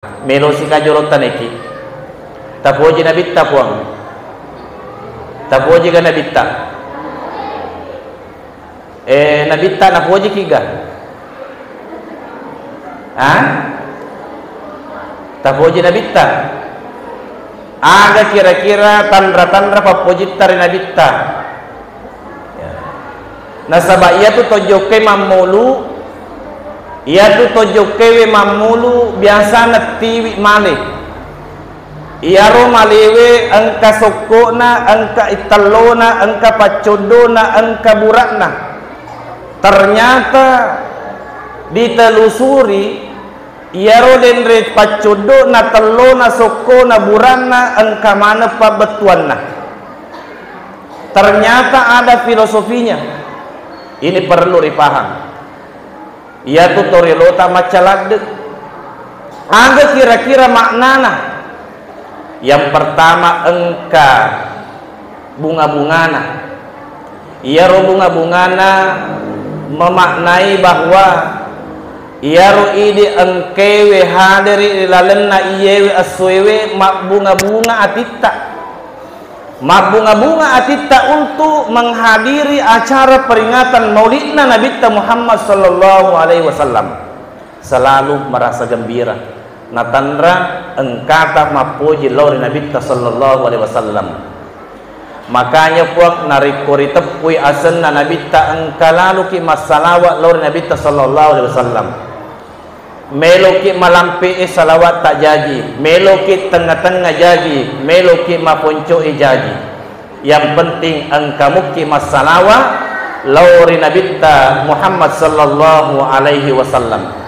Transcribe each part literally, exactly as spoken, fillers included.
Melosi kajolotta neki. Tapoji Nabitta, Puang. Tapoji ga Nabitta? Eh, Nabitta napojiki ga? Ha? Tapoji Nabitta? Aga kira-kira tanra-tanra pappojitta ri Nabitta? Ya. Nasaba iyatu tojokkai mammulu, iyatu tojokkai we mammulu biasa nettiwi male. Iyaro malewe engka sokko'na, engka ittellona, engka paccoddona, engka bura'na. Ternyata ditelusuri, iyaro denre paccoddona, tellona, sokkona, bura'na engka maneng pabbettuanna. Ternyata ada filosofinya. Ini perlu dipaham. Iyatu toriolota macca ladde. Aga kira-kira maknana? Yang pertama, engka bunga-bungana. Iyaro bunga-bungana memaknai bahwa iyaro idi engkewe haderi ri lalenna iyewe essoewe mabbunga-bunga atitta. Mabbunga-bunga atitta untuk menghadiri acara peringatan maulidna Nabitta Muhammad sallallahu alaihi wasallam. Selalu merasa gembira. Natanra engkata mappoji lao ri Nabitta sallallahu alaihi wasallam. Makanya, Puang, narekko riteppui asenna Nabitta, engka laluki massalawa lao ri Nabitta sallallahu alaihi wasallam. Meloki malampe'e salawatta jaji, meloki tengnga-tengnga jaji, meloki maponco'e jaji. Yang penting engka mukki massalawa lao ri Nabitta Muhammad sallallahu alaihi wasallam.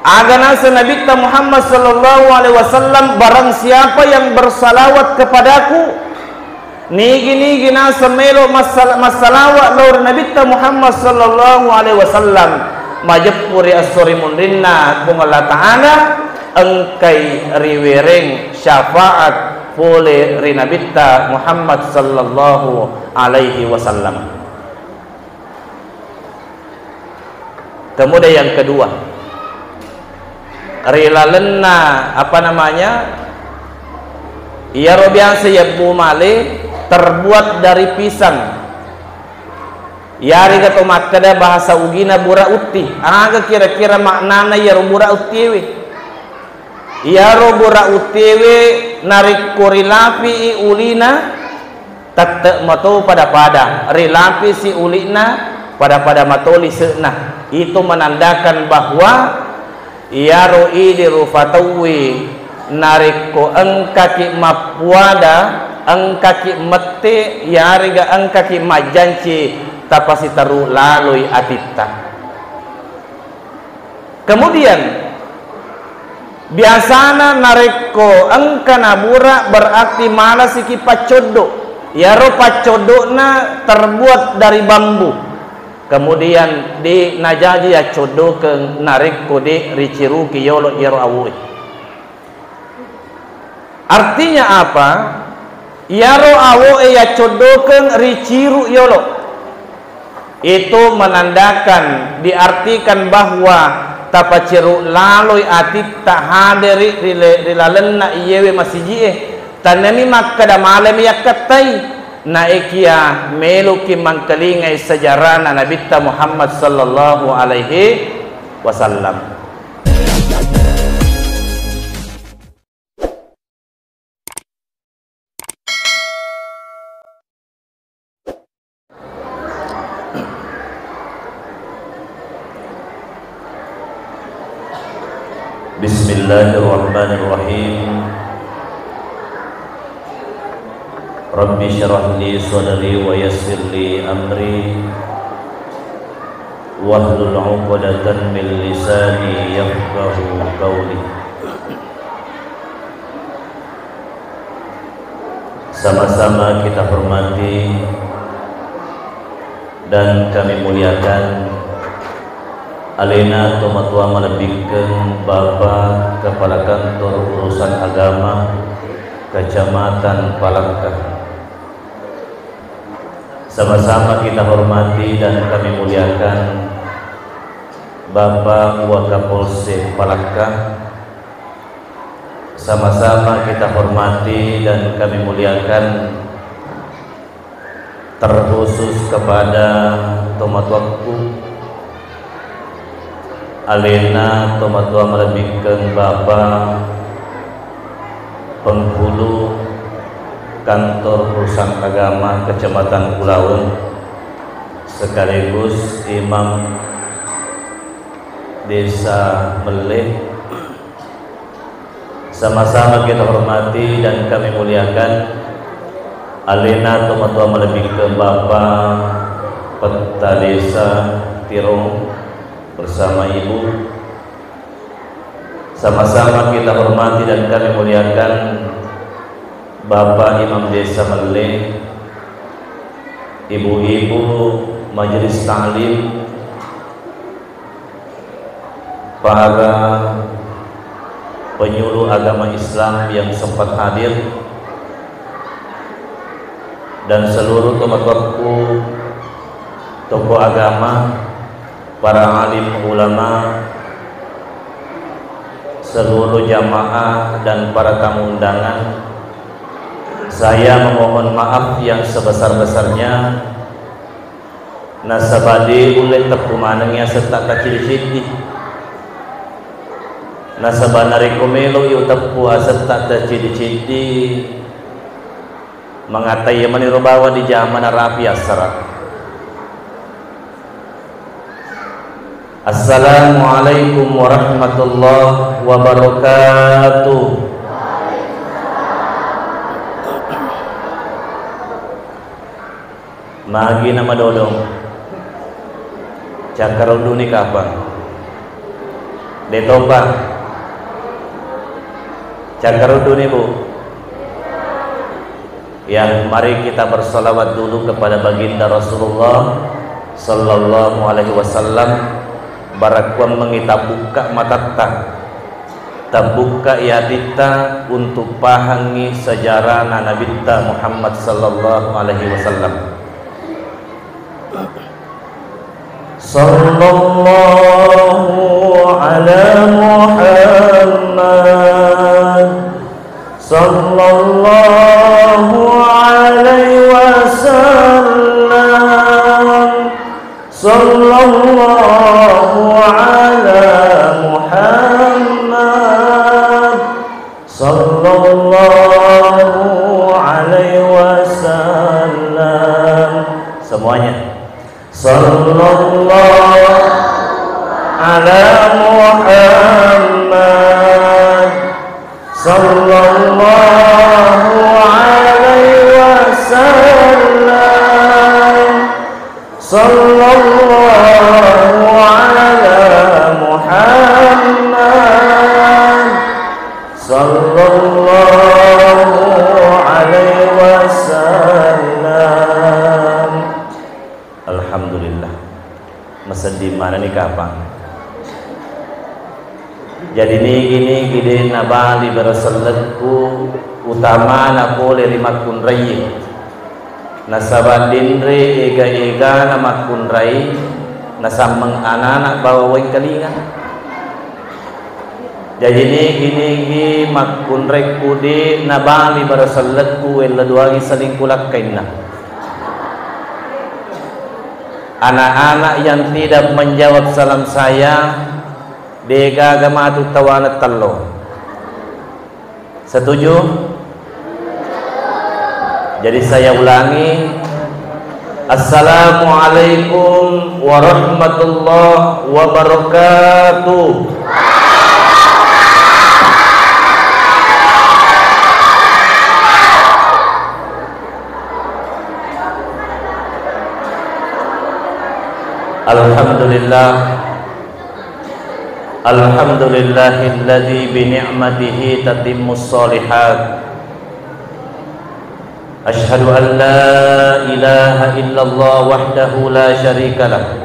Aga naseng Nabitta Muhammad sallallahu alaihi wasallam, "Barang siapa yang bersalawat kepadaku, nigi-nigi naseng melo massal-, massalawa lao ri Nabitta Muhammad sallallahu alaihi wasallam, majeppu ri esso ri munrinna Puang Allah Ta'ala, engkai riwereng syafaat pole ri Nabitta Muhammad sallallahu alaihi wasallam." Kemudian yang kedua, ri lalenna, apa namanya, iyaro biasa yebbu male terbuat dari pisang. Iyarega to makkeda bahasa Ugina bura utti. Aga kira-kira maknana iyaro bura uttiewe? Iyaro bura uttiewe narekko rilapi'i ulina, tette mato pada-pada, rilapisi uli'na, pada-pada mato lise'na. Itu menandakan bahwa iyaro idi rufa tauwe narekko engkaki mappuada, engkaki mette, iyarega engkaki majjanci, tapasiteru laloi atitta. Kemudian, biasana narekko engka nabura, berarti malasiki paccoddo. Iyaro paccoddo'na terbuat dari bambu. Kemudian, de najaji yaccoddokeng narekko de riciruki yolo iyaro awoe. Artinya apa? Iyaro awo'e yaccoddokeng riciru yolo. Itu menandakan, diartikan bahwa tapaciru laloi atitta haderi ri le-, ri lalenna iyewe masiji'e. Taniami makkeda malemi yakkattai. Naekia meloki mangkalingai sejarana Nabitta Muhammad sallallahu alaihi wasallam. Bismillahirrahmanirrahim. Rabbi syrah li sadri wa yassir li amri, wahlul 'uqdatan min lisani yafqahu qawli. Sama-sama kita hormati dan kami muliakan alena tomatoa malebbikkeng Bapak Kepala Kantor Urusan Agama Kecamatan Palakka. Sama-sama kita hormati dan kami muliakan Bapak Wakapolsek Palakka, Sama-sama kita hormati dan kami muliakan, terkhusus kepada tomatoakku, alena tomatoa malebbikkeng Bapa Penghulu Kantor Urusan Agama Kecamatan Ulaweng, sekaligus Imam Desa Melle. Sama-sama kita hormati dan kami muliakan alena tomatoa malebbikkeng Bapa Petta Desa Tirong bersama Ibu. Sama-sama kita hormati dan kami muliakan Bapak Imam Desa Melle, ibu-ibu majelis taklim, para penyuluh agama Islam yang sempat hadir, dan seluruh tomatoakku, tokoh agama, para alim ulama, seluruh jamaah, dan para tamu undangan. Saya memohon maaf yang sebesar-besarnya. Nasaba de ulle teppu manengngi asetta tacidi-cidi. Nasaba narekko melo'i uteppu asetta tacidi-cidi, mangataiya maniro bawang dijama narapi assara. Assalamualaikum warahmatullahi wabarakatuh. Magi na madodong? Cakkaruduni kapang? Detopa? Cakkaruduni, Bu? Ya, mari kita bersalawat dulu kepada baginda Rasulullah sallallahu alaihi wasallam. Barakkuammengngi tabbukka matatta, tabbukka atitta untuk pahangngi sejarahna Nabitta Muhammad sallallahu alaihi wasallam. Sallallahu ala Muhammad, sallallahu alaihi wasallam. Sallallahu ala Muhammad, sallallahu alaihi wasallam. Semuanya. Sallallahu ala Muhammad, sallallahu alaihi wasallam. Sallallahu ala Muhammad, sallallahu alaihi wasallam. Alhamdulillah. Masedding manenni kapang. Jadi nigi-nigi de nabali bara sellekku, utamana pole ri makkunraie. Nasaba denre ega-egana makkunrai, nasammeng anana bawa wengkalinga. Jaji nigi-nigi makkunraikku de nabali bara sellekku, wella duangi salingku lakkainna. Anak-anak yang tidak menjawab salam saya, degaga matu tawana tello. Setuju? Jadi saya ulangi, Assalamualaikum warahmatullahi wabarakatuh. Alhamdulillah. Alhamdulillahilladzi bi ni'matihi tatimmus shalihat. Asyhadu an la ilaha illallah wahdahu la syarikalah.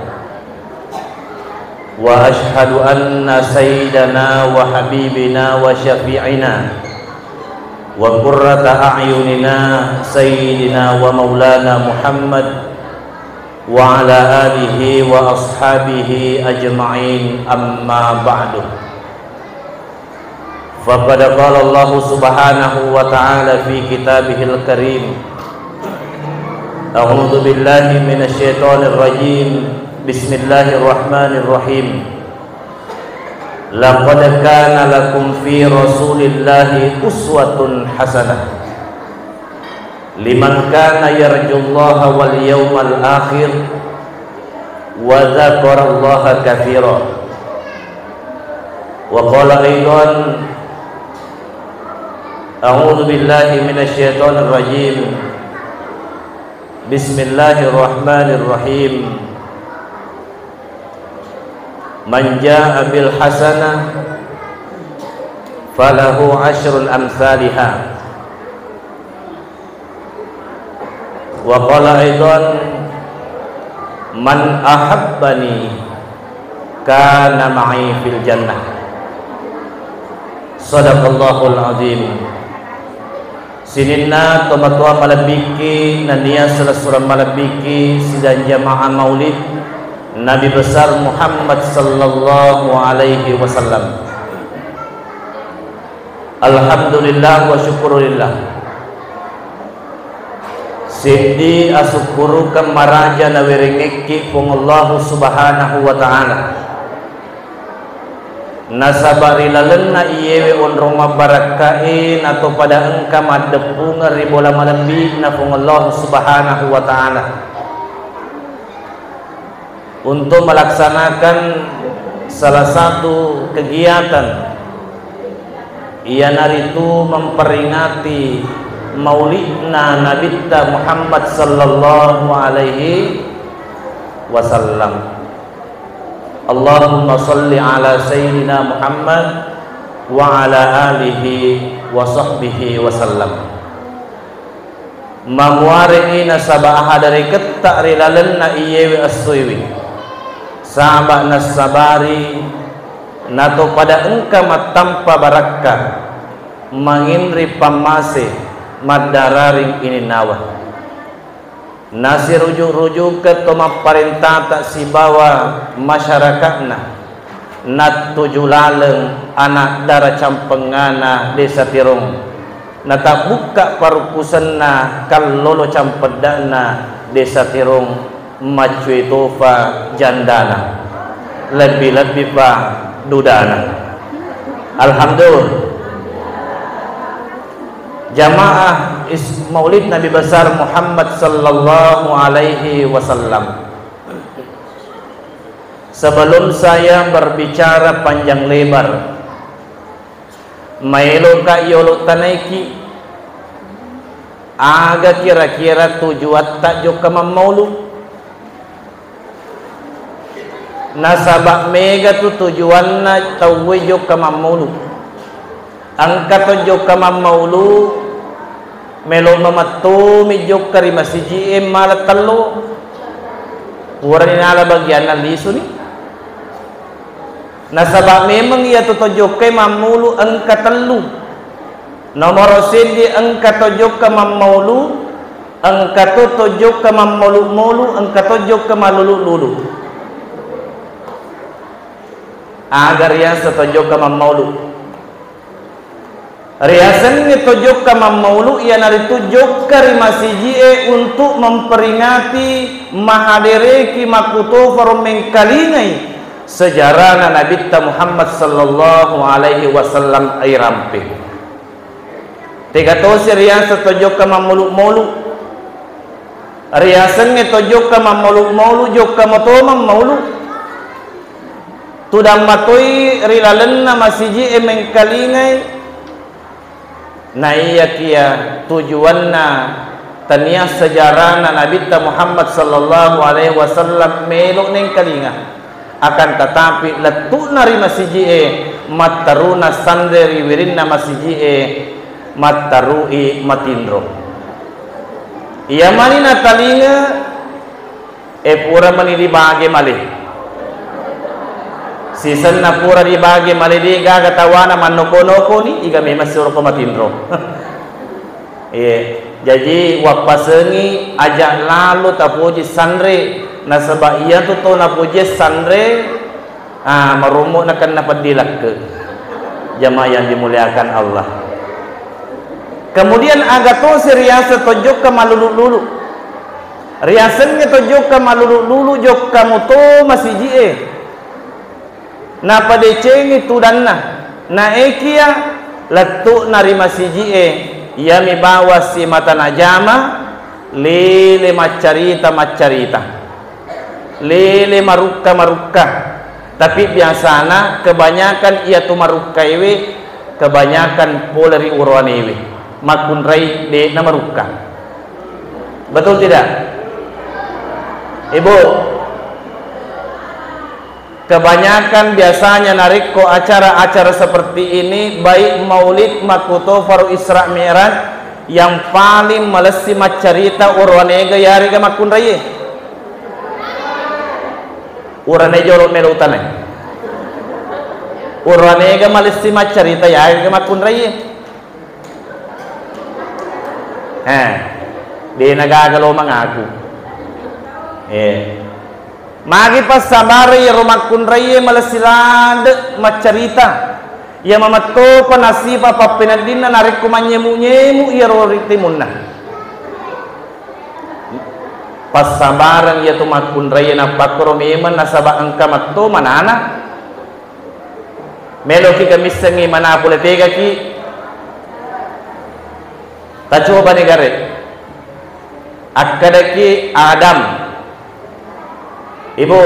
Wa asyhadu anna sayyidana wa habibina wa syafi'ina wa qurrata a'yunina sayyidina wa maulana Muhammad wa ala alihi wa ashabihi ajma'in, amma ba'du. فقد قال الله سبحانه وتعالى في كتابه الكريم: أعوذ بالله من الشيطان الرجيم. بسم الله الرحمن الرحيم. لقد كان لكم في رسول الله أسوة حسنة لمن كان يرجو الله واليوم الآخر وذكر الله كثيرا. وقال أيضا: أعوذ بالله من الشيطان الرجيم. بسم الله الرحمن الرحيم. من جاء بالحسنة فله عشر أمثالها. وقال أيضا: من أحبني كان معي في الجنة. صدق الله العظيم. Sininna tomatoa malebbiki nennia silessureng malebbiki sidang jamaah maulid Nabi besar Muhammad sallallahu alaihi wasallam. Alhamdulillah wa syukurillah. Seddi asukkurukeng maraja nawerengekki Puang Allahu Subhanahu wa Ta'ala. Nasaba ri lalenna iyewe onrong mabbarakkae natopada engka maddeppungeng ri bola malebbi'na Puang Allahu Subhanahu wa Ta'ala. Untuk melaksanakan salah satu kegiatan, iyanaritu memperingati maulidna Nabitta Muhammad sallallahu alaihi wasallam. Allahumma salli ala Sayyidina Muhammad wa ala alihi wa sahbihi wasallam. Mamuarengngi nasaba hadereketta ri lalenna iyewe essoewe, saba nassabari natopada engka mattampa barakka, manginri pammase, maddararing ininnawa. Nasirujuk-rujukeng to mapparentata sibawa masyarakatna. Nattuju laleng anak dara campengngana Desa Tirong, natabbukka parukkusenna kallolo campedda'na Desa Tirong, maccue tofa jandana, lebbi-lebbipa dudana. Alhamdulillah. Jamaah is-, Maulid Nabi Besar Muhammad sallallahu alaihi wasallam. Sebelum saya berbicara panjang lebar, maeloka yolo tanaiki, aga kira-kira tujuatta jokka mammaulu? Nasaba mega tu tujuanna tauwe jokka mammaulu. Engka to jokka mammaulu, melo mamettomi jokka ri masiji'e mala tello. Purani nala bagianna lisuni. Nasaba memeng iyatu to jokkai mammulu engka tellu. Nomoro seddi engka to jokka mammaulu, engka to to jokka mammolu-molu, engka to jokka malulu-lulu. Aga riaseng to jokka mammaulu? Riasengnge to jokka mammaulu iyanaritu jokka ri masiji'e untuk memperingati, mahadereki, makkutofaro mengkalingai sejarana Nabitta Muhammad sallallahu alaihi wasallam irampe. Tega tosi riaseng to jokka mammolu-molu. Riasengnge to jokka mammolu-molu, jokka moto mammaulu. Tudang matoi ri lalenna masiji'e mengkalingai. Naiyakiya tujuanna tania sejarana Nabitta Muhammad sallallahu alaihi wasallam melo nengkalinga. Akan tetapi lettu'na ri masiji'e matteruna sanre ri wirinna masiji'e matterui matinro. Iya mani natalinga, e pura mani dibage male. Sisenna pura dibage male, de gaga tawana mannoko-nokoni, iga memang siroko matinro. Iya, jaji wappasengi aja lalo tapoji sanre, nasaba iyatu to napoji sanre, ah, marummu nakenna peddi lakke. Jamaah yang dimuliakan Allah. Kemudian aga tosi riaseng to jokka malulu-lulu. Riasengnge to jokka malulu-lulu, jokka muto masiji'e. Napadecengi tudanna. Naekia lettu'na ri masiji'e, iyami bawa simata najama, lele maccarita-maccarita. Lele marukka-marukka. Tapi biasana kebanyakan iyatu marukkaiwe, kebanyakan pole ri orowanewe. Makkunrai de'na marukka. Betul tidak? Ibu, kebanyakan biasanya narekko acara-acara seperti ini, baik maulid, makkuto faro Isra Mi'raj, yang paling malessi maccarita orowanega yarega makkunraie. Urane jolo melo utane. Urane ga malessi maccarita, ya ga makkunrai. Eh, dena gaga lo mangaku. Eh. Magi passabareng iyaro makkunrai malessi ladde maccarita. Iya mamettopa nasipa pappeneddinna narekko manynyemu-nyemu iyaro ri timunna. Passabareng iyatu makkunraie nappakkoro memeng nasaba engka metto manana. Meloki ga missengngi mana pole tegaki? Tacobani gare. Akkedaki Adam. Ibu,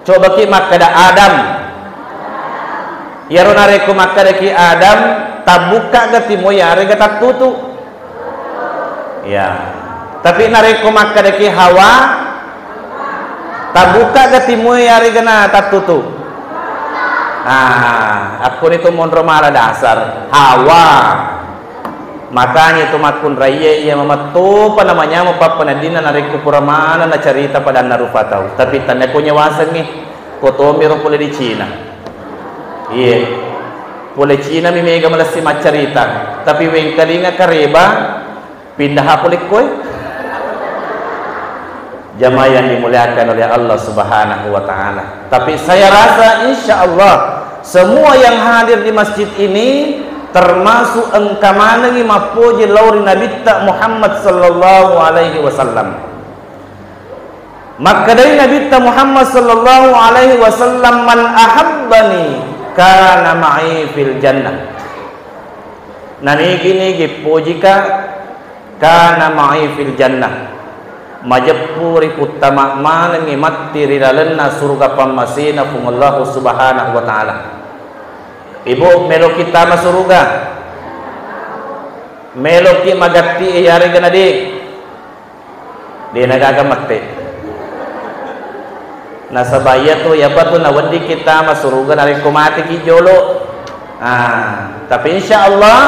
cobaki makkeda Adam. Iyaro narekko makkedaki Adam, tabbukka ga timoi yarega tattutu? Ya. Tapi narekko makkedaki Hawa, tabbukka ga timoi yarega na tattutu? Ah, akkoni tu monro mala dasar. Hawa. Makanya itu makkunraiye iya mamettopa namanyameng pappeneddinna narekko pura maneng nacarita padanna rupa tau. Tapi tennako nyawasengngi, ko tomiro pole di Cina. Iye. Pole Cina mi mega malessi maccarita. Tapi wengkalinga kareba, pindah apa lekkoe? Jamaah yang dimuliakan oleh Allah Subhanahu wa Ta'ala. Tapi saya rasa, insya Allah, semua yang hadir di masjid ini termasuk engka manengi mappoji lao ri Nabitta Muhammad sallallahu alaihi wasallam. Makkedai Nabitta Muhammad sallallahu alaihi wasallam, "Man ahabbani kana ma'i fil jannah." Nanigi-nigi pojika, kana ma'i fil jannah. Majeppu riputtama manengngi matti ri lalenna suruga pammasena Puang Allahu Subhanahu wa Ta'ala. Ibu, meloki tama suruga? Meloki magatti e yarega na de? Dena gaga mette. Nasaba iyatu, iyapa tu naweddikki tama suruga narekko mateki jolo. Ah, tapi insya Allah,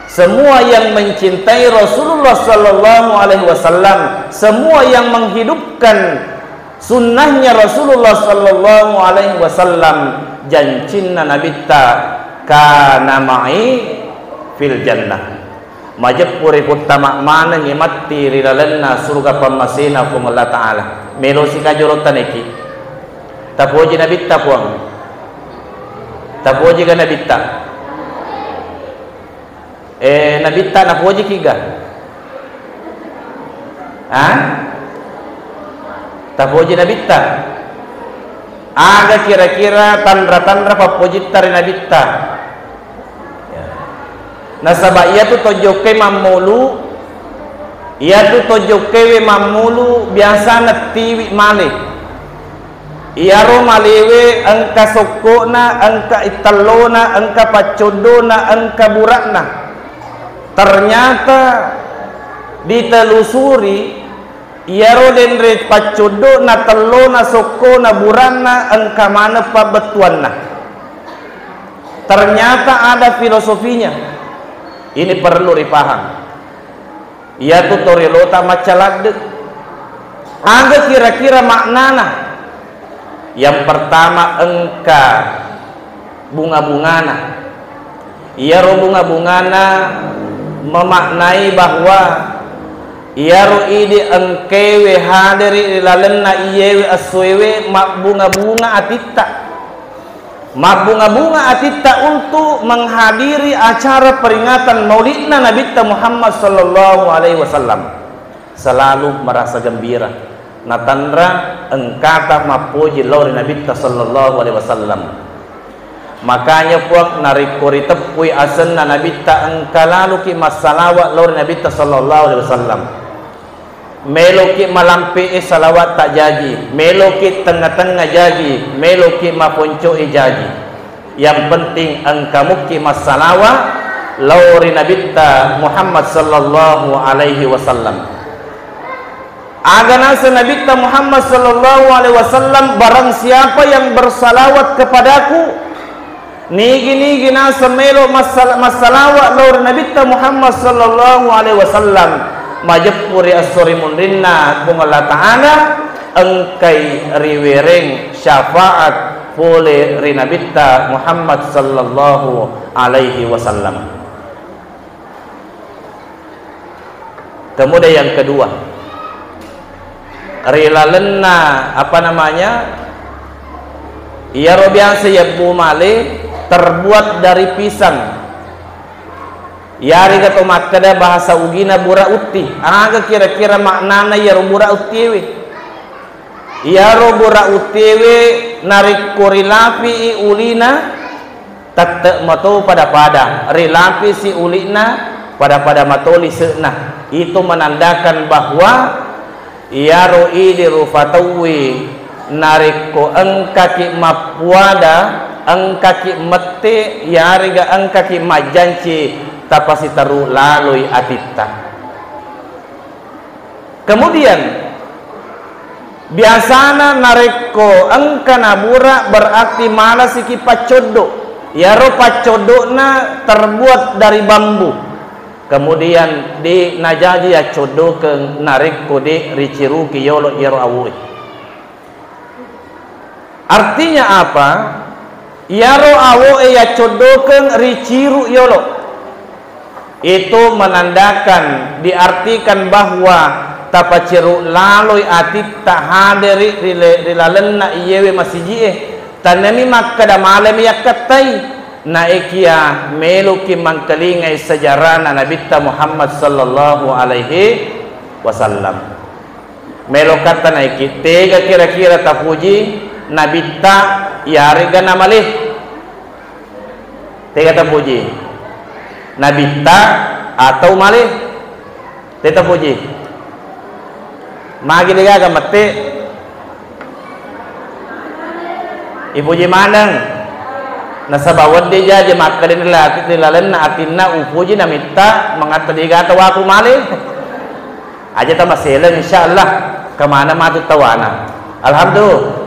semua yang mencintai Rasulullah sallallahu alaihi wasallam, semua yang menghidupkan sunnahnya Rasulullah sallallahu alaihi wasallam, jancinna Nabitta, kana ma'i fil jannah. Majeppu riputtama manengngi matti ri lalenna suruga pammasena Puang Allah Ta'ala. Melosi kajolo taneki. Tapoji Nabitta, Puang. Tapoji ga Nabitta? Eh, Nabitta napojiki ga? Ha? Tapoji Nabitta? Aga kira-kira tanra-tanra pappojitta ri Nabitta? Ya. Nasaba iyatu tojokkai mammulu, iyatu tojokkai we mammulu biasa nettiwi male. Iyaro malewe engka sokko'na, engka ittellona, engka paccoddona, engka bura'na. Ternyata ditelusuri, iyaro denre paccoddo'na, tellona, sokkona, buranna, engka maneng pabbettuanna. Ternyata ada filosofinya. Ini perlu dipaham. Iyatu toriolota macca ladde. Aga kira-kira maknana? Yang pertama, engka bunga-bungana. Iyaro bunga-bungana memaknai bahwa iyaro idi engkewe haderi ri lalenna iyewe essoewe mabbunga-bunga atitta. Mabbunga-bunga atitta untuk menghadiri acara peringatan maulidna Nabitta Muhammad sallallahu alaihi wasallam. Selalu merasa gembira. Natanra engkata mappoji lao ri Nabitta sallallahu alaihi wasallam. Makanya, Puang, narekko riteppui asenna Nabitta, engka laluki massalawa lao ri Nabitta sallallahu alaihi wasallam. Meloki malampe e salawat ta jaji, meloki tengnga-tengnga jaji, meloki maponco e jaji. Yang penting engka mukki massalawa lao ri Nabitta Muhammad sallallahu alaihi wasallam. Aga naseng Nabitta Muhammad sallallahu alaihi wasallam, barang siapa yang bersalawat kepadaku, nigi-nigi naseng melo massal-, massalawa lao ri Nabitta Muhammad sallallahu alaihi wasallam, majeppu ri esso ri munrinna Puang Allah Ta'ala, engkai riwereng syafaat pole ri Nabitta Muhammad sallallahu alaihi wasallam. Kemudian yang kedua, ri lalenna, apa namanya, iyaro biasa yebbu male terbuat dari pisang. Iyarega to makkeda bahasa Ugina bura utti. Aga kira-kira maknana iyaro bura uttiewe? Iyaro bura uttiwe narekko rilapi'i ulina, tette mato pada-pada, rilapisi uli'na, pada-pada mato lise'na. Itu menandakan bahwa iyaro idi rufa tauwe narekko engkaki mappuada, engkaki mette, iyarega engkaki majjanci, tapasiteru laloi atitta. Kemudian, biasana narekko engka nabura, berarti malasiki paccoddo. Iyaro paccoddo'na terbuat dari bambu. Kemudian, de najaji yaccoddokeng narekko de riciruki yolo iyaro awoe. Artinya apa? Iyaro awoe yaccoddokeng riciru yolo. Itu menandakan, diartikan bahwa tapaceru laloi atitta haderi ri le-, ri lalenna iyewe masiji'e. Taniami makkeda malemi yakkattai. Naekia meloki mangkalingai sejarahna Nabitta Muhammad sallallahu alaihi wasallam. Melo katta naiki, tega kira-kira tapuji Nabitta yarega namale? Tega tapuji? Nabitta atau male? Tega tapuji? Magi degaga mette? Ipuji maneng. Nasaba wedde jaji makkedani lati-, ri lalenna atinna upuji Namitta mangatta degata waku male. Aja tamaseleng, insyaallah kemana matu tawana. Alhamdulillah.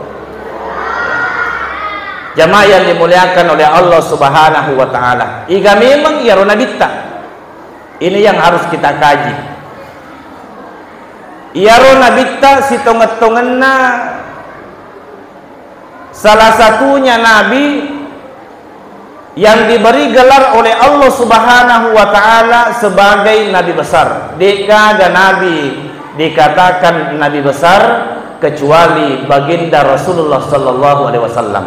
Jamaah yang dimuliakan oleh Allah Subhanahu wa Ta'ala. Iga memang iyaro Nabitta. Ini yang harus kita kaji. Iyaro Nabitta sitongeng-tongenna, salah satunya Nabi yang diberi gelar oleh Allah Subhanahu wa Ta'ala sebagai Nabi besar. De'gaga Nabi dikatakan Nabi besar kecuali Baginda Rasulullah sallallahu alaihi wasallam.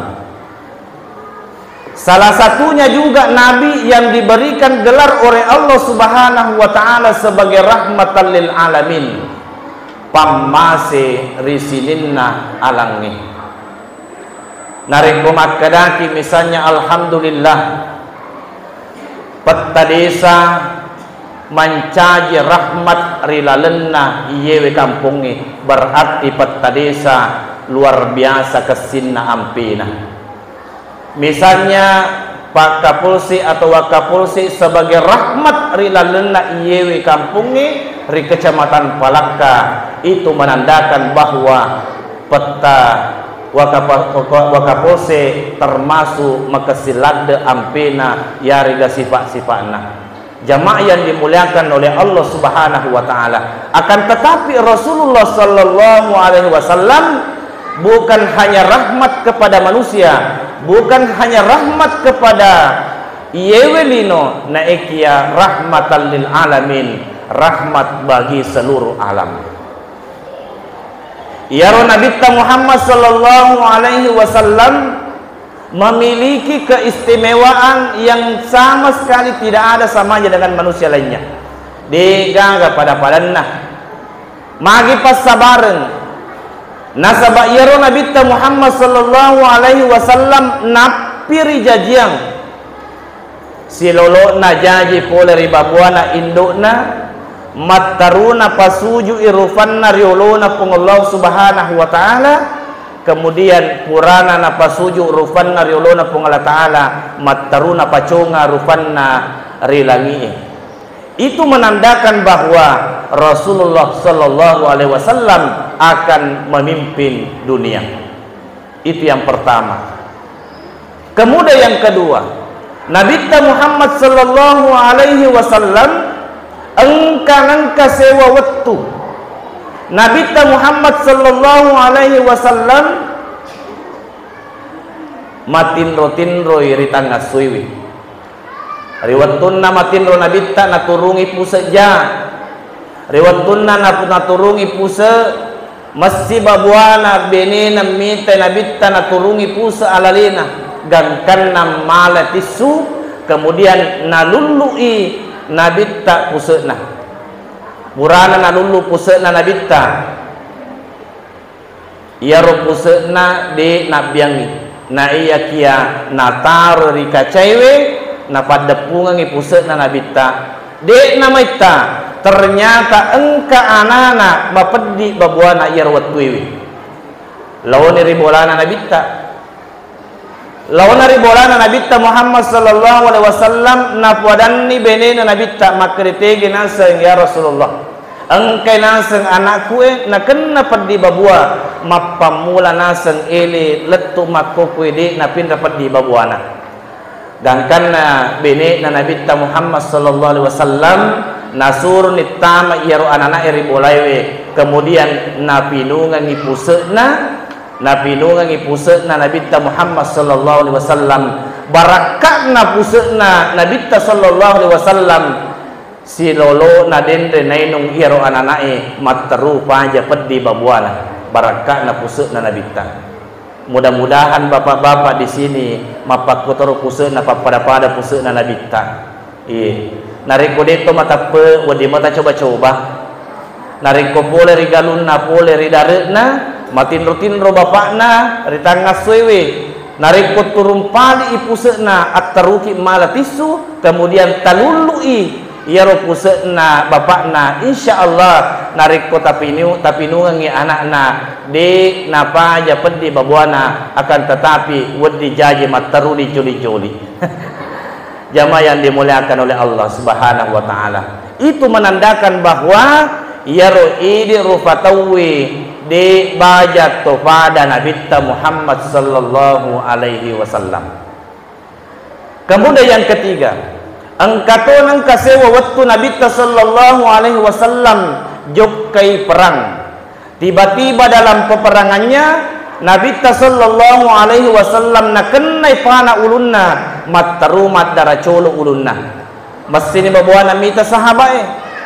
Salah satunya juga Nabi yang diberikan gelar oleh Allah Subhanahu wa Ta'ala sebagai rahmatan lil alamin, pammase ri sininna alangnge. Narekko makkedaki misalnya, "Alhamdulillah, petta desa mancaji rahmat ri lalenna iyewe kampongnge," berarti petta desa luar biasa kessinna ampena. Misalnya, Pak Kapolsek atau Wakapolsek sebagai rahmat ri lalenna iyewe kampongnge ri Kecamatan Palakka, itu menandakan bahwa petta Wakapa-, Waka-, Wakapolsek termasuk makessing ladde ampena yarega sifat-sifatna. Jamaah yang dimuliakan oleh Allah Subhanahu wa Ta'ala. Akan tetapi, Rasulullah Sallallahu Alaihi Wasallam bukan hanya rahmat kepada manusia, bukan hanya rahmat kepada iyewe lino, naekia rahmatan lil alamin, rahmat bagi seluruh alam. Iyaro Nabitta Muhammad Sallallahu Alaihi Wasallam memiliki keistimewaan yang sama sekali tidak ada samanya dengan manusia lainnya. Degaga pada-padanna. Magi passabareng. Nasaba iyaro Nabitta Muhammad sallallahu alaihi wasallam nappi rijajiang. Silolo'na jaji pole ri babuana indo'na, matteruna pasuju'i rufanna ri olona Puang Allah Subhanahu wa Ta'ala, kemudian purana napasuju rufanna ri olona Puang Allah Ta'ala, matteruna paconga rufanna ri langi'e. Itu menandakan bahwa Rasulullah sallallahu alaihi wasallam akan memimpin dunia. Itu yang pertama. Kemudian yang kedua, Nabitta Muhammad sallallahu alaihi wasallam engka nengka sewa wettu. Nabitta Muhammad sallallahu alaihi wasallam matinro-tinroi ri tangassuiwi. Ri wettunna matinro Nabitta naturungi puse ja. Ri wettunna na-, naturungi puse, messi babuana benena mita Nabitta naturungi puse alalena, gangkanna mala tissu, kemudian nalullu'i Nabitta puse'na. Purana nalullu puse'na Nabitta, iyaro puse'na de nabbiangngi. Na iyakiya nataro ri kacaiwe, napaddeppungengngi puse'na Nabitta. De namaitta, ternyata engka anana mapeddi babuana iyaro wettuewe. Laoni ri bolana Nabitta. Laona ri bolana Nabitta Muhammad sallallahu alaihi wasallam, napoadanni benena Nabitta, makkeda, "Tege naseng, ya Rasulullah. Engkai naseng anakku e, nakenna peddi babua, mappammula naseng ele lettu makkokkoe de napinra peddi babuana." Gangkanna benena Nabitta Muhammad sallallahu alaihi wasallam, nasuruni tama iyaro anana'e ri bolaewe, kemudian napinungengi puse'na, Napinungengi puse'na Nabitta Muhammad sallallahu alaihi wasallam. Barakka'na puse'na Nabitta sallallahu alaihi wasallam, silolona denre nainung iyaro anana'e matteru paja peddi babuana. Barakka'na puse'na Nabitta. Mudah-mudahan bapak-bapak di sini mappakkutoro puse'na, pappada-pada puse'na Nabitta. Iye. Narekko de'to mateppe, wedding mata coba-coba. Narekko pole ri galunna, pole ri dare'na, matinro-tinro bapa'na ri tangassoewe. Narekko turung pali'i puse'na, atteruki mala tissu, kemudian talullu'i iyaro puse'na bapa'na, insya Allah narekko tapinu-, tapinungengngi ana'na, de napaja peddi babuana, akan tetapi wedding jaji matteru dijoli-joli. Jamaah yang dimuliakan oleh Allah Subhanahu wa Ta'ala, itu menandakan bahwa iyaro idi rufa tauwe de baja to pada Nabitta Muhammad sallallahu alaihi wasallam. Kemudian yang ketiga, engka to nengka sewa wettu Nabitta sallallahu alaihi wasallam jokkai perang. Tiba-tiba dalam peperangannya, Nabitta sallallahu alaihi wasallam nakennai pana ulunna, matteru maddara colo ulunna. Messini babuana mita sahabae.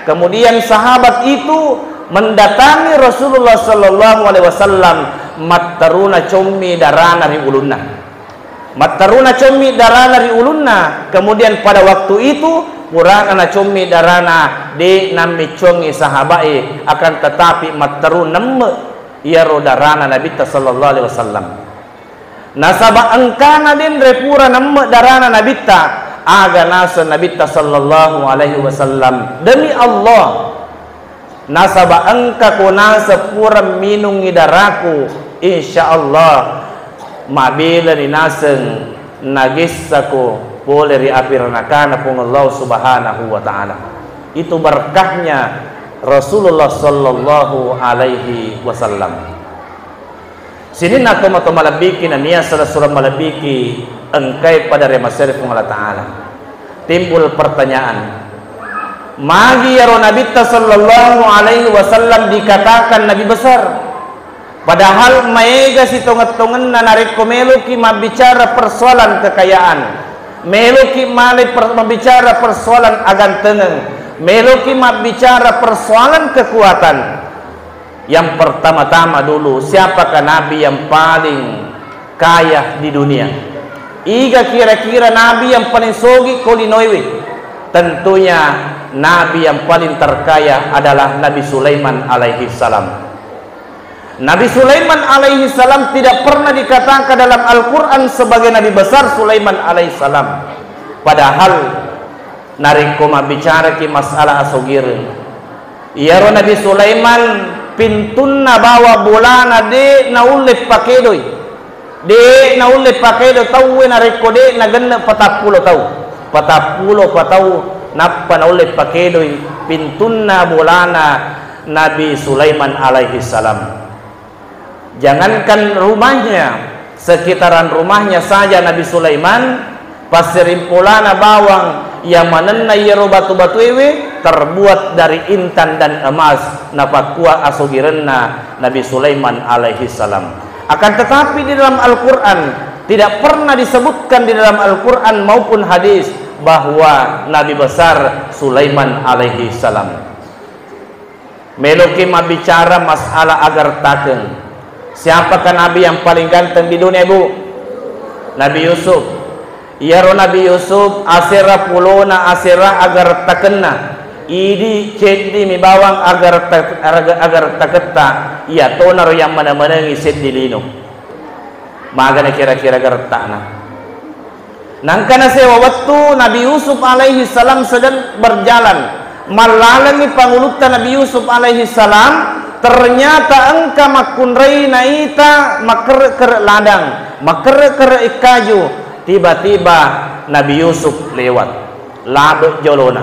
Kemudian sahabat itu mendatangi Rasulullah sallallahu alaihi wasallam, matteruna commi darana ri ulunna. Matteruna commi darana ri ulunna, kemudian pada waktu itu purana nacommi darana, de nammiccuangngi sahabae, akan tetapi matteru nemme iyaro darana Nabitta sallallahu alaihi wasallam. Nasaba engkana denre pura nemme darana Nabitta, aga naseng Nabitta sallallahu alaihi wasallam, "Demi Allah, nasaba engka ko naseng pura minungngi daraku, insya Allah mabelani naseng nagessako pole ri api ranakana Puang Allah Subhanahu wa Ta'ala." Itu berkahnya Rasulullah sallallahu alaihi wasallam. Sininna tomatoa malebbiki nennia sala surang malebbiki engkai pada ri masere Puang Allah Ta'ala. Timbul pertanyaan, magi iyaro Nabitta sallallahu alaihi wasallam dikatakan Nabi besar? Padahal maega sitongeng-tongenna narekko meloki mabbicara persoalan kekayaan, meloki male per-, mabbicara persoalan agantengeng, meloki mabbicara persoalan kekuatan. Yang pertama-tama dulu, siapakah nabi yang paling kaya di dunia? Iga kira-kira nabi yang paling sogi ko linoewe? Tentunya nabi yang paling terkaya adalah Nabi Sulaiman alaihi salam. Nabi Sulaiman alaihi salam tidak pernah dikatakan dalam Al-Quran sebagai nabi besar Sulaiman alaihi salam. Padahal narekko mabbicaraki masalah asogireng, iyaro Nabi Sulaiman pintunna bawa bolana de naulle pakedoi. De naulle pakedo tauwe narekko de nagenne patappulo tau. Patappulo pa tau nappa naulle pakedoi pintunna bolana Nabi Sulaiman alaihi salam. Jangankan rumahnya, sekitaran rumahnya saja Nabi Sulaiman, passerimpolana bawang yang manenna iyaro batu-batuewe terbuat dari intan dan emas, napakkua asogirenna Nabi Sulaiman alaihi salam. Akan tetapi, di dalam Al-Quran tidak pernah disebutkan di dalam Al-Quran maupun hadis bahwa Nabi besar Sulaiman alaihi salam. Meloki mabbicara masalah agartakeng. Siapakah nabi yang paling ganteng di dunia, Bu? Nabi Yusuf. Iyaro Nabi Yusuf asera pulona asera agartakenna. Idi ceddi mi bawang agarta-, aga-, agartaketta. Iyatonaro yang mana-manangi seddi lino. Magana kira-kira gerta'na. Nangka nasewa wettu Nabi Yusuf alaihi salam sedang berjalan. Mallalengi pangulutta Nabi Yusuf alaihi salam, ternyata engka makkunrai naita makerre-kerre ladang, makerre-kerre ikkaju. Tiba-tiba Nabi Yusuf lewat. Labe jolona.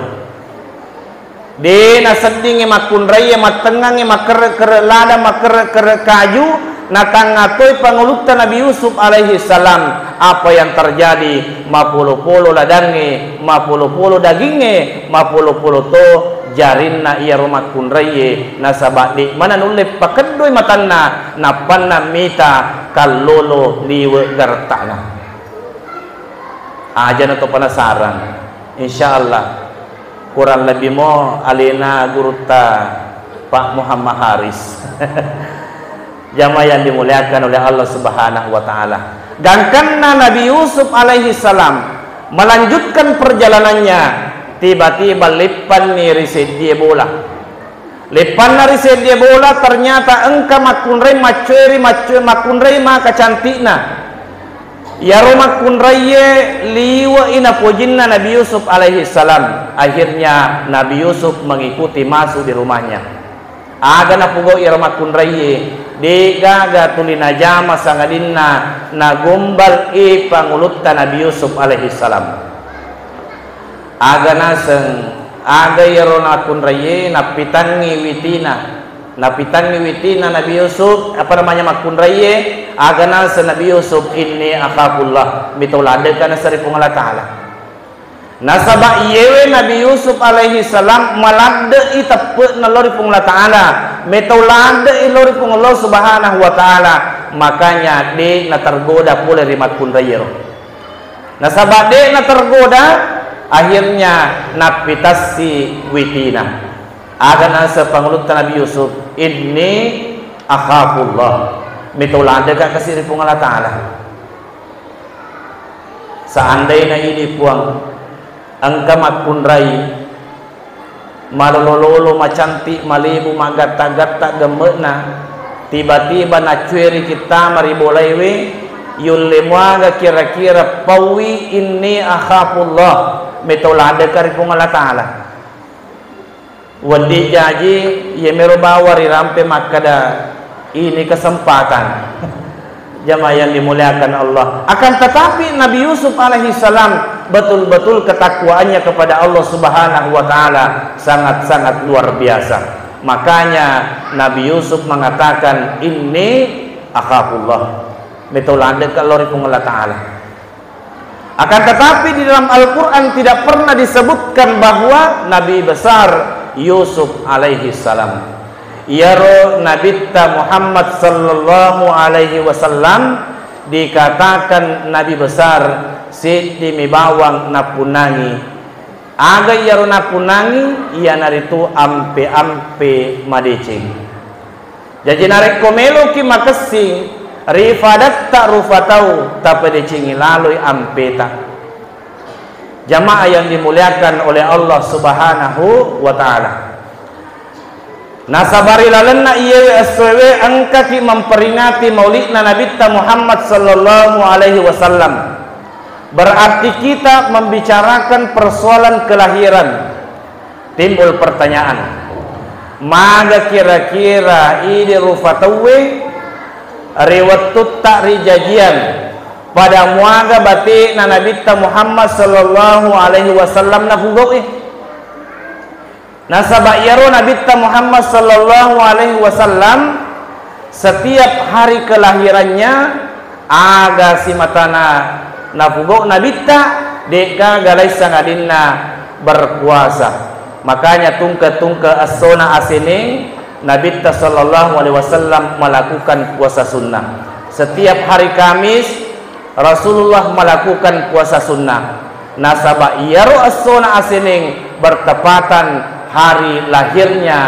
De naseddingngi makkunraiye, mattengngangngi makkerre-kerre lada, makkerre-kerre kaju, natangnga toi pangulutta Nabi Yusuf alaihi salam. Apa yang terjadi? Mapolo-polo ladangnge, mapolo-polo dagingnge, mapolo-polo to jarinna iyaro makkunraiye, nasaba de mana nulle pakeddoi matanna, nappanna mita kallolo liwe gartana. Ajana to penasaran. Insya Allah kurang lebih mo alena gurutta Pak Muhammad Haris. Jamaah yang dimuliakan oleh Allah Subhanahu wa Ta'ala. Gangkanna Nabi Yusuf alaihi salam melanjutkan perjalanannya, tiba-tiba leppanni ri seddie bola. Leppanna ri seddie bola, ternyata engka makkunrai maccueri, maccu-, makkunrai maka cantikna. Iyaro makkunraiye liwe'i napojinna Nabi Yusuf alaihi salam. Akhirnya Nabi Yusuf mengikuti masuk di rumahnya. Aga napogau iyaro makkunraiye, de'gaga tuli najama sangadinna nagombal e pangulutta Nabi Yusuf alaihi salam. Aga naseng, aga iyaro makkunraiye nappitangngi witina. Nappitangngi witina Nabi Yusuf, apa namanya, makkunraiye, aga naseng Nabi Yusuf, "Inni akhafullah." Mitau ladde'ka naseng ri Puang Allah Ta'ala. Nasaba iyewe Nabi Yusuf alaihi salam maladde'i teppe'na lao ri Puang Allah Ta'ala. Metau ladde'i lao ri Puang Allah Subhanahu wa Ta'ala. Makanya de natergoda pole ri makkunraiye ro. Nasaba de natergoda, akhirnya nappitassi witina. Aga naseng pangulutta Nabi Yusuf, "Inni akhafullah." Metau ladde'ka kasi ri Puang Allah Ta'ala. Seandaina idi Puang, engka makkunrai malolo-lolo, macantik, malebu, maggatta-gatta gemme'na, tiba-tiba naccueri kittama ri bolaewe, yulle muaga kira-kira pauwi, "Inni akhafullah," metau ladde'ka ri Puang Allah Ta'ala. Wedding jaji, iyemiro bawang rirampe makkeda, ini kesempatan. Jamaah yang dimuliakan Allah. Akan tetapi Nabi Yusuf alaihi salam betul-betul ketakwaannya kepada Allah Subhanahu wa Ta'ala sangat-sangat luar biasa. Makanya Nabi Yusuf mengatakan, "Inni akhafullah." Metau ladde'ka lao ri Puang Allah Ta'ala. Akan tetapi, di dalam Al-Quran tidak pernah disebutkan bahwa Nabi besar Yusuf alaihi salam. Iyaro Nabitta Muhammad sallallahu alaihi wasallam dikatakan Nabi besar, seddi mi bawang nappunnangi. Aga iyaro nappunnangi? Iyanaritu ampe-ampe madeceng. Jaji, narekko meloki makessing, Ri fadatta rufa tau tapadecengi laloi ampeta. Jamaah yang dimuliakan oleh Allah Subhanahu wa Ta'ala. Nasaba ri lalenna iyewe essoewe engkaki memperingati maulidna Nabitta Muhammad sallallahu alaihi wasallam. Berarti kita membicarakan persoalan kelahiran. Timbul pertanyaan, maga kira-kira idi rufa tauwe ri wettutta rijajian pada muaga bate'na Nabitta Muhammad sallallahu alaihi wasallam nafugau'i? Nasaba iyaro Nabitta Muhammad sallallahu alaihi wasallam, setiap hari kelahirannya, aga simatana nafugau Nabitta, de'gaga laissang adinna berpuasa. Makanya tungke-tungke essona aseneng Nabitta sallallahu alaihi wasallam melakukan puasa sunnah. Setiap hari Kamis, Rasulullah melakukan puasa sunnah. Nasaba iyaro essona aseneng bertepatan hari lahirnya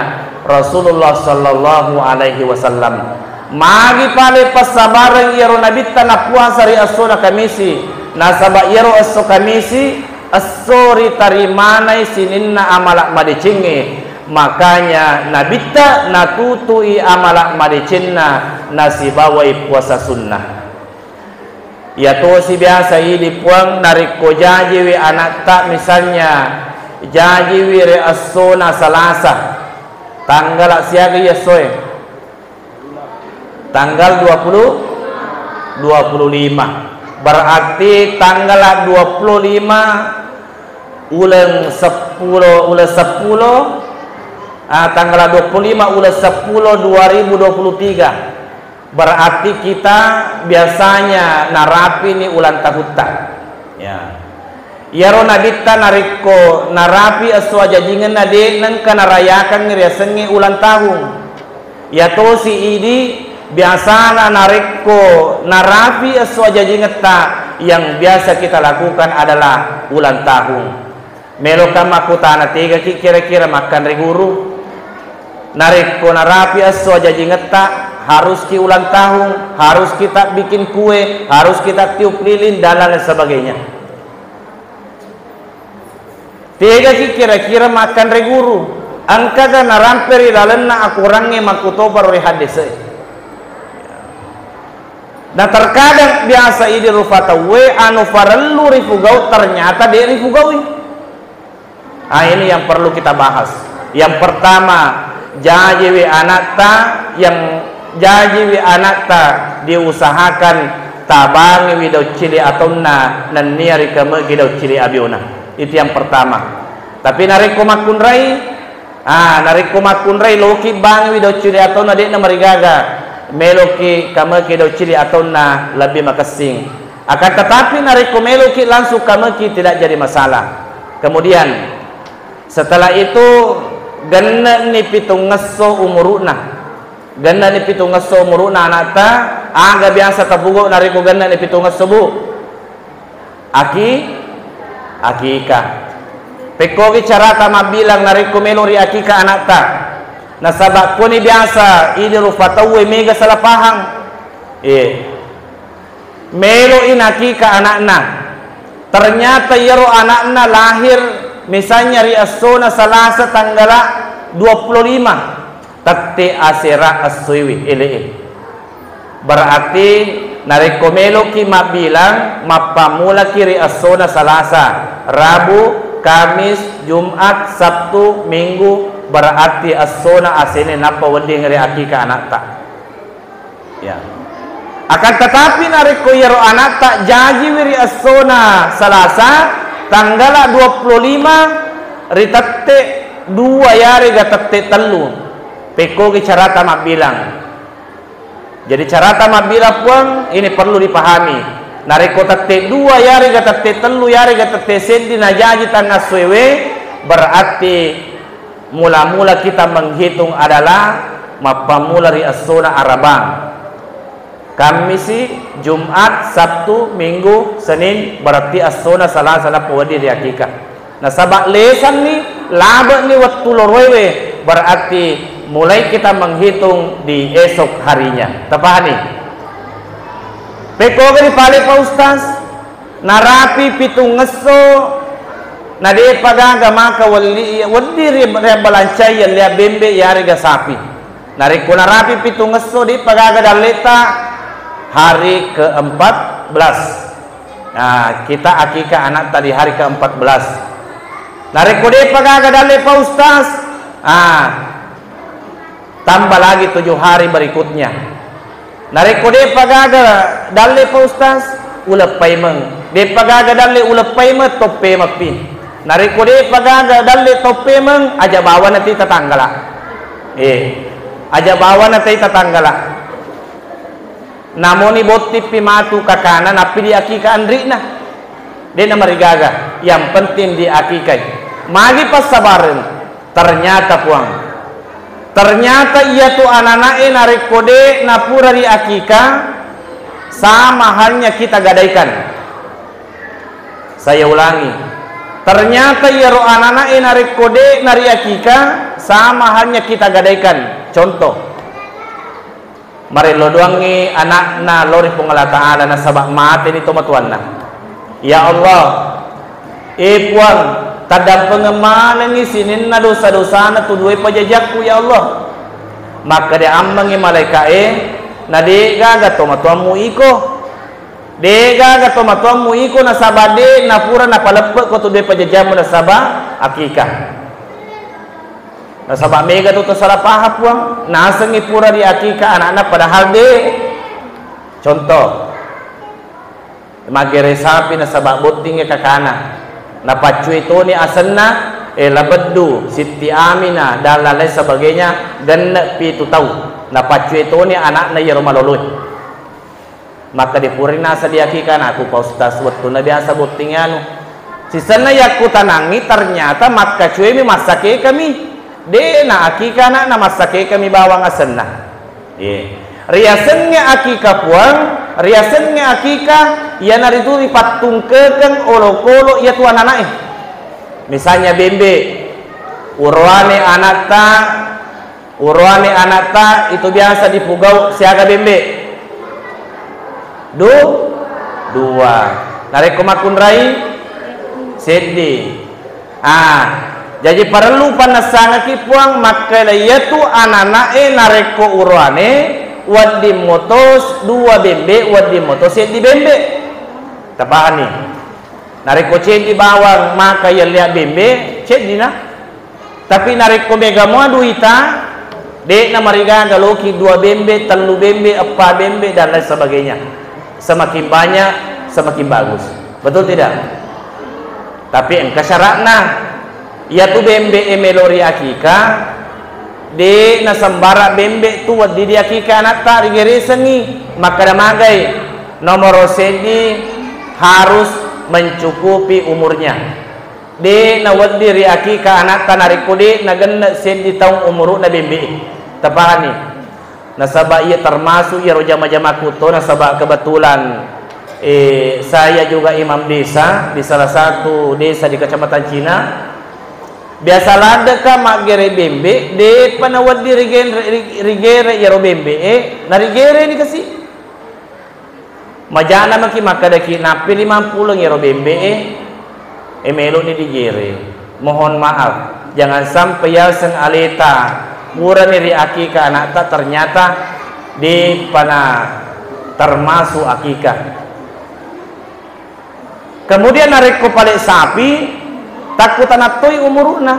Rasulullah sallallahu alaihi wasallam. Magi pale passabareng iyaro Nabitta napuasa ri essona Kamisi, nasaba iyaro esso Kamisi esso ritarimanai sininna amala madecengnge. Makanya Nabitta natutui amala madecenna nasibawai puasa sunnah. Iyatosi biasa idi Puang, narekko jajiwi anatta, misalnya jajiwi ri essona Salasa, tanggala siaga iya essoe? Tanggal dua puluh, dua puluh lima. Berarti tanggal dua puluh lima uleng seppulo, uleng seppulo, ah, tanggal dua puluh lima uleng seppulo dua ribu dua puluh tiga. Berarti kita biasanya narapini ulang tahutta. Ya. Iyaro Nabitta narekko narapi esso ajajingenna, de' nengka narayakangngi riasengnge ulang tahun. Iyatosi idi biasana narekko narapi esso ajajingetta, yang biasa kita lakukan adalah ulang tahun. Meloka makkutana, tegaki kira-kira makkanre guru? Narekko narapi esso ajajingetta, haruski ulang tahun, haruski tabbikin kue, haruski tattiup lilin, dan lain sebagainya. Tegaki kira-kira makkanre guru? Engkaga narampe ri lalenna akorangnge makkutoparo ri haddese? Nah, terkadang biasa idi rufa tauwe anu farellu rifugau, ternyata de' rifugaui. Ah, ini yang perlu kita bahas. Yang pertama, jajiwi anatta, yang jajiwi anatta diusahakan tabangiwi daung cili atonna nennia rikamegi daung cili abiona. Itu yang pertama. Tapi narekko makkunrai, ah, narekko makkunrai loki bangiwi daung cili atonna, de'na marigaga, meloki kameki daung cili atonna lebbi makessing. Akan tetapi narekko meloki langsung kameki, tidak jadi masalah. Kemudian setelah itu, genne'ni pitungngesso umuru'na. Genne'ni pitungngesso umuru'na anatta, aga biasa tafugau narekko genne'ni pitungngesso, Bu? Aki, akika. Pekkogi carata mabbilang narekko melo ri akika anatta. Nasaba koni biasa idi rufa tauwe mega salah pahang. Eh. Meloi nakika ana'na. Ternyata iyaro ana'na lahir misalnya ri essona Salasa tanggala dua puluh lima. Tette asera essoewe, ele'e. Berarti narekko meloki mabbilang, mappammulaki ri essona Salasa, Rabu, Kamis, Jumat, Sabtu, Minggu, berarti essona asene nappa wedding ri akika anatta. Ya. Akan tetapi narekko iyaro anatta jajiwi ri essona Salasa tanggala dua puluh lima ri tette dua yarega tette tellu, pekkogi carata mabbilang. Jadi carata mabbilang, Puang, ini perlu dipahami. Narekko tette dua yarega tette tellu yarega tette seddi najaji tangassoewe, berarti mula-mula kita menghitung adalah mappammula ri essona Araba. Kammisi, Jumat, Sabtu, Minggu, Senin, berarti essona Salasa nappa wedding ri akika. Nasaba lesanni, labe'ni wettu loroewe, berarti mulai kita menghitung di esok harinya. Tapahani? Pekkoga dipale Pak Ustaz? Narapi pitungngesso, na de'pa gaga maka welli, wedding ri-, riabbalancai yelleang bembe yarega sapi. Narekko narapi pitungngesso, de'pa gaga dalleta hari keempat belas. Nah, kita akikah anakta di hari keempat belas. Narekko de'pa gaga dalle Pak Ustaz, ah, tambah lagi tujuh hari berikutnya. Narekko de'pa gaga dalle Pak Ustaz, uleng paimeng. De'pa gaga dalle uleng paimeng, toppemeppi. Narekko de'pa gaga dalle toppemeng, aja bawana tei tatanggala. Eh, aja bawana tei tatanggala. Namoni bottippi matu kakana nappi diakika anri'na. De'na marigaga, yang penting diakikai. Magi passabareng? Ternyata, Puang, ternyata iyatu anana'e narekko de' napura riakika, sama halnya kita gadaikan. Saya ulangi, ternyata iyaro anana'e narekko de' nariakika, sama halnya kita gadaikan. Contoh, marello doangngi ana'na lao ri Puang Allah Ta'ala nasaba' mateni tomatoanna. Ya Allah, eh Puang, taddampengeng manengngi sininna dosa-dosana tu duae pajajakku, ya Allah. Makkeda ammengngi malaeka'e, na de' gaga tomatoammu iko. De' gaga tomatoammu iko nasaba' de' napura napaleppe'ko tu duae pajajammu nasaba' akikah. Nasaba' mega tu to salah paham, Puang. Nasengngi pura riakika ana'na padahal de'. Contoh, maggere sapi nasaba' bottingngi kakana. Napaccue toni asenna, eh, Labeddu, Sitti Aminah, dan lain-lain sebagainya, genne' pitu tau. Napaccue toni ana'na iyaro maloloe. Makkeda pura naseng diakika anakku, Pak Ustaz, wettunna biasa botting anu. Sisenna yakkutanangngi, ternyata makkacuemi, massakekami. De' naakika ana'na, massakekami bawang asenna. Ye. Riasengnge akika, Puang, riasengnge akika, iyanaritu ripattungkekeng olokolo iyatu anana'e. Misalnya bembe, uroane ana'ta, Uroane ana'ta itu biasa dipugau siaga bembe? Du-, dua. Narekko makkunrai? Seddi. Ah, jaji parellu pannessangekki, Puang, makkeda iyatu anana'e narekko uroane wedding moto dua bembe, wedding moto seddi bembe. Tapahanni? Narekko ceddi bawang maka yelleang bembe, ceddina. Tapi narekko mega mua duita, de'na marigaga loki dua bembe, tellu bembe, eppa bembe, dan lain sebagainya. Semakin banyak, semakin bagus. Betul tidak? Tapi engka syaratna. Iyatu bembe e melo ri akika, de' nasembarang bembe tu wedding diakika ana'ta, rigeresengngi. Makkeda magai, nomoro seddi harus mencukupi umurnya. De' nawedding riakika ana'ta narekko de' nagenne' seddi taung umuru'na bembe e. Tapahanni? Nasaba' iya termasuk iyaro jama-jamaku to, nasaba' kebetulan, eh, saya juga imam desa di salah satu desa di Kecamatan Cina. Biasa laddeka maggere bembe, de'pa nawedding rigenre-, ri-, rigere iyaro bembe e, narigereni kasi. Maja'na maki makkedaki, nappi limang puleng iyaro bembe e, e melo'ni digere. Mohon maaf, jangan sampai yaseng aleta purani ri akika ana'ta, ternyata de'pa na termasuk akika. Kemudian narekko pale sapi, takkutanattoi umuru'na.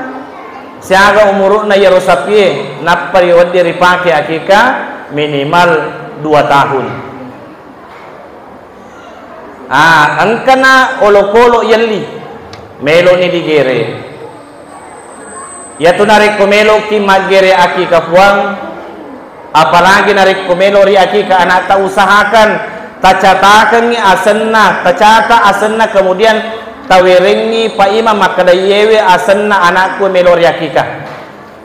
Siaga umuru'na iyaro sapie, nappa riwedding ripake akika minimal dua tahun. Ah, engkana olokolo yelli, meloni digere. Iyatu narekko meloki maggere akika, Puang, apalagi narekko melo ri akika ana'ta, usahakan tacatakengngi asenna, tacata asenna, kemudian tawerengngi paimang makkeda, iyewe asenna anakku melo ri akika.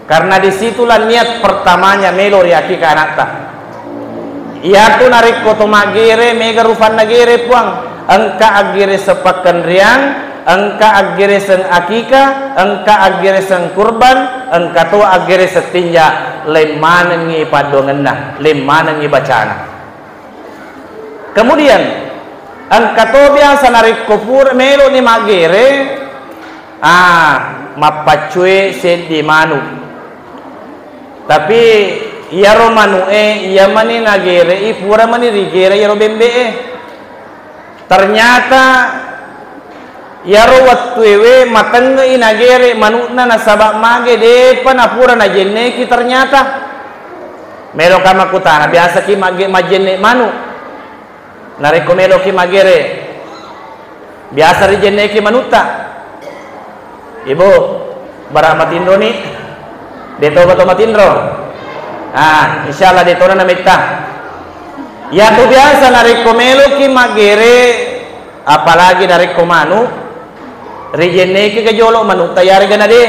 Karena disitulah niat pertamanya melo ri akika ana'ta. Iyatu narekko to maggere, mega rufanna gere, Puang. Engka aggere sepakkenriang, engka aggereseng akika, engka aggereseng kurban, engka to aggereseng tinja, laing manengngi paddoangenna, laing manengngi bacana. Kemudian, engka to biasa narekko pura melo'ni maggere, ah, mappaccue seddi manu. Tapi iyaro manu'e, iya mani nagere'i, pura mani rigere iyaro bembe'e. Ternyata iyaro wettuewe matengnge'i nagere manu'na nasaba mage de'pa napura najenneki ternyata. Meloka makkutana, biasaki magge-, majjenne manu? Narekko meloki maggere, biasa rijenneki manutta. Ibu, bara matinroni? De toba to matinro? Ah, insyaallah de tona nametta. Yatu biasa narekko meloki maggere, apalagi narekko manu, rijenneki ke jolo manutta yarega nade.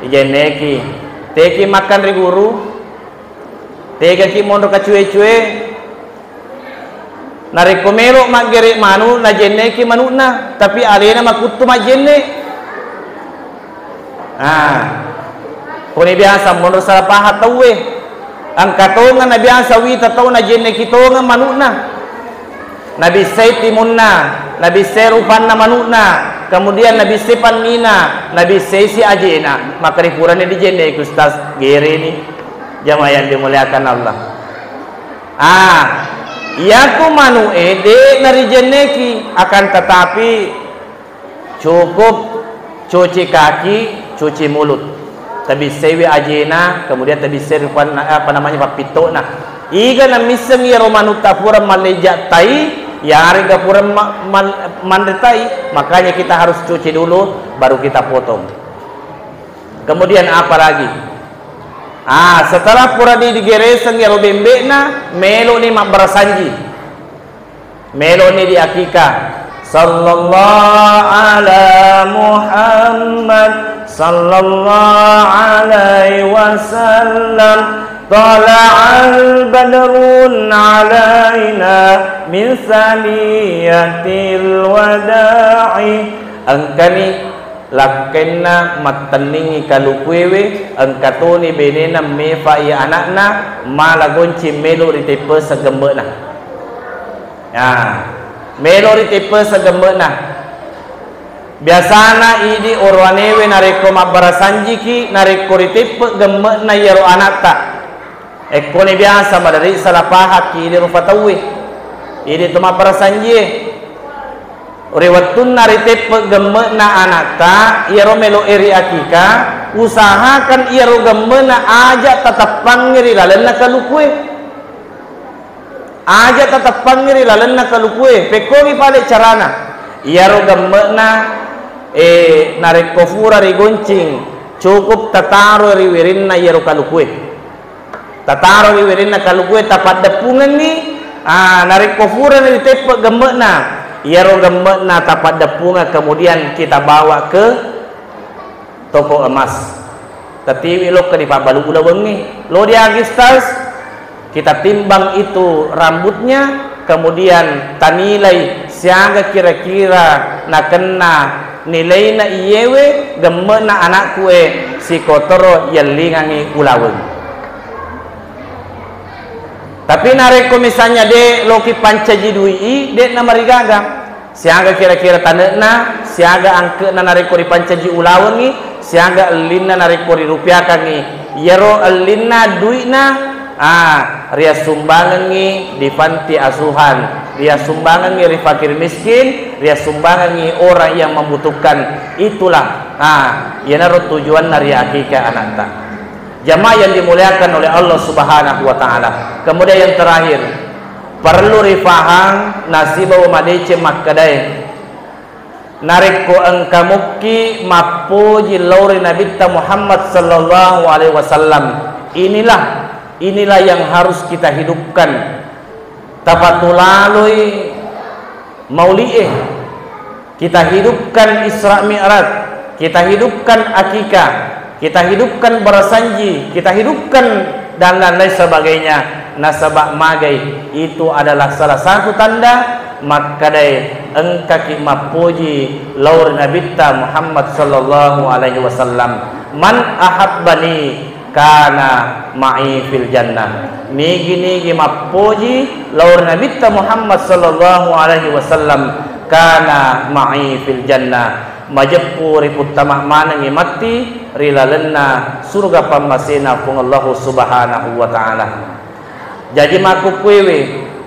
Rijenneki. Teki makan ri guru, tegaki monro kacue-cue. Narekko melo maggere manu, najenneki manu'na, tapi alena makuttu majjenne. Ah, koni biasa monro salah paham tauwe. Engka tongeng na biasa wita tau najenneki tongeng manu'na. Nabissai timunna, nabissai rupanna manu'na, kemudian nabissai pannina, nabissai si ajena. Maka ripurani dijenneki, Ustaz, gereni. Jamaah yang dimuliakan Allah. Ah, iyaku manu'e de narijenneki, akan tetapi cukup cuci kaki, cuci mulut. Tabissaiwi ajena, kemudian tabissai rupanna, apa namanya, pappitto'na. Iga namisseng iyaro manutta pura malleja tai, yarega pura ma-, mal-, manre tai, makanya kita harus cuci dulu, baru kita potong. Kemudian apa lagi? Ah, setelah pura di-, digereseng iyaro bembe'na, meloni mabbarasanji. Meloni di akika. Sallallahu ala Muhammad, sallallahu alaihi wasallam, tala'al badrun alaina min saniyatil wada'i. Engkani lakkenna mattenningi kalukuewe, engka toni benena mefa'i ana'na, mala goncing melo riteppe segembe'na. Ya, melo riteppe segembe'na. Biasana idi oroanewe narekko mabbarasanjiki, narekko riteppe gemme'na iyaro ana'ta. Ekkoni biasa maderi salah pahakki idi rupa tauwe. Idi to mabbarasanjie. Ri wettunna riteppe gemme'na ana'ta, iyaro melo'e ri akika, usahakan iyaro gemme'na aja tateppangngi ri lalenna kalukue. Aja tateppangngi ri lalenna kalukue, pekkogi pale carana. Iyaro gemme'na, eh, narekko fura rigoncing, cukup tataro ri wirinna iyaro kalukue. Tataro ri wirinna kalukue, tapaddeppungengngi, ah, narekko furani riteppe gemme'na, iyaro gemme'na tapaddeppungeng, kemudian kita bawa ke toko emas. Tatiwi lokka dipabbalu ulawengnge. Lo diagi, Ustaz? Kita timbang itu rambutnya, kemudian tanilai siaga kira-kira nakenna nilaina iyewe gemme'na anakku e sikotoro yellingangi ulaweng. Tapi narekko misalnya de loki pancaji dui i, de namarigaga. Siaga kira-kira tane'na, siaga angke'na narekko ripancaji ulawengngi, siaga ellinna narekko rirupiakangngi. Iyaro ellinna dui'na, ah, riassumbangengngi di panti asuhan, riassumbangengngi ri fakir miskin, riassumbangengngi orang yang membutuhkan. Itulah, ah, iyanaro tujuanna ri akika anakta. Jamaah yang dimuliakan oleh Allah Subhanahu wa Ta'ala. Kemudian yang terakhir, perlu rifahang nasibawa madeceng makkedae, narekko engka mukki mappoji lao ri Nabitta Muhammad sallallahu alaihi wasallam, inilah, inilah yang harus kita hidupkan. Tapatulaloi mauli'e, kita hidupkan Isra Mi'raj, kita hidupkan akikah, kita hidupkan barasanji, kita hidupkan dan lain-lain sebagainya. Nasaba magai, itu adalah salah satu tanda makkadai engkaki mappoji lao ri Nabitta Muhammad sallallahu alaihi wasallam. Man ahabbani Kana ma'i fil jannah. Nigi-nigi mappoji lao ri Nabitta Muhammad sallallahu alaihi wasallam, kana ma'i fil jannah. Majeppu riputtama manengngi matti ri lalenna suruga pammasena Puang Allahu Subhanahu wa Ta'ala. Jaji makkukkuewe,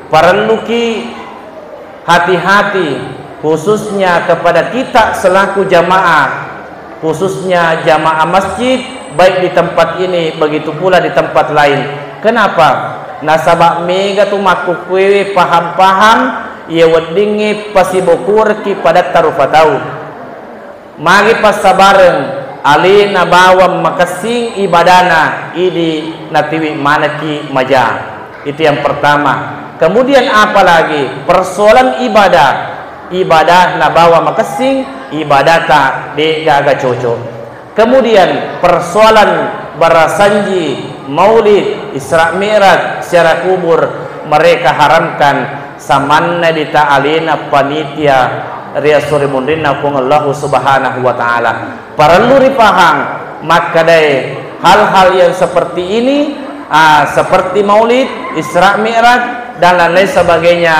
parelluki hati-hati, khususnya kepada kita selaku jamaah, khususnya jamaah masjid, baik di tempat ini, begitu pula di tempat lain. Kenapa? Nasaba mega tu makkukkuewe paham-paham iya weddingnge pasibokurekki padatta rupa tau. Magi passabareng alena bawang makessing ibadana, idi natiwi manekki maja. Itu yang pertama. Kemudian apalagi persoalan ibadah, ibadah nabawa makessing, ibadata de'gaga cocok. Kemudian persoalan barasanji, maulid, Isra Mi'raj, ziarah kubur, mereka haramkan. Samanna dita alena panitia ri esso ri munrinna Puang Allahu Subhanahu wa Ta'ala. Parellu ripahang makkadae hal-hal yang seperti ini, ah, seperti maulid, Isra Mi'raj, dan lain-lain sebagainya.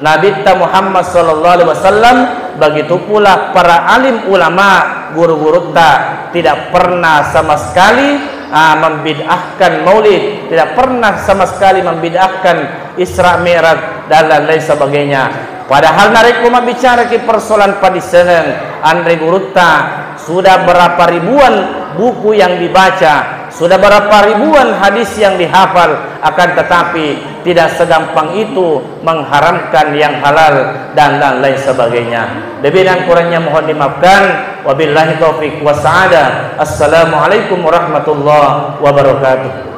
Nabitta Muhammad sallallahu alaihi wasallam, begitu pula para alim ulama, guru-gurutta, tidak pernah sama sekali, ah, membid'ahkan maulid, tidak pernah sama sekali membid'ahkan Isra Mi'raj dan lain-lain sebagainya. Padahal narekko mabbicaraki persoalan padissengeng, anre gurutta, sudah berapa ribuan buku yang dibaca, sudah berapa ribuan hadis yang dihafal, akan tetapi tidak segampang itu mengharamkan yang halal dan lain-lain sebagainya. Lebih dan kurangnya mohon dimaafkan. Wabillahi taufik wassa'adah. Assalamualaikum warahmatullahi wabarakatuh.